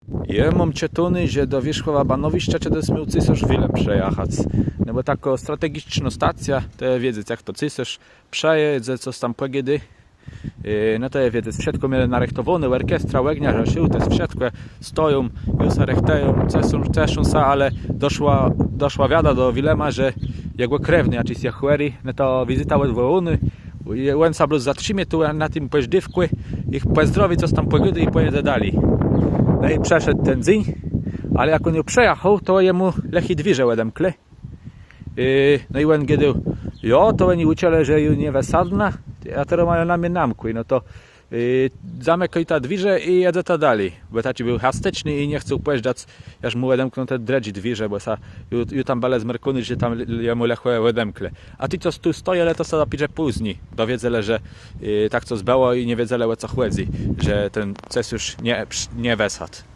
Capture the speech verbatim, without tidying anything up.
Jô móm czëtóné, że do Wierzchòwa Banowiszcza czedës miôł césôrz Wilem przëjachac. No bò takô strategicznô stacjô, to je wiedzec, jak to césôrz przëjedze, cos tam pògôdô. E, no to je wiedzec, wszëtkò mielë narëchtowóné, òrkestra, ògniôrze, szôłtës, wszëtkò stoją, ju sã rëchtëją, ceszą, ceszą sã, ale doszła, doszła wiada do Wilema, że jegò krewny jaczis je chòri, no to wizyta òdwòłónô. Òn sã blós zatrzimie tu na tim pòżdôwkù, jich pòzdrowi, cos tam pògôdô i pòjedze dali. No i przëszedł ten dzéń, ale jak òn ju przëjachôł, to jemù lëché dwiérze òdemklë. E, no i òn gôdôł: „Jo, to òni ùczëlë, że jô nie wësadnã, a terô mają na mie namkłé, no to, e, zamëkôjta dwiérze i jedzeta dali”, bò taczi béł hasticzny i nie chcôł pòżdac, jaż mù òdemkną te drëdżé dwiérze, bò sã ju, ju tam bëlë zmerkóny, że tam l-, jemù lëchò òdemklë. A ti, co tu stojelë, to sã dopiérze pózni dowiedzelë, że, e, tak cos bëło i nie wiedzelë, ò co chòdzy, że ten cesôrz nie, nie wësôdł.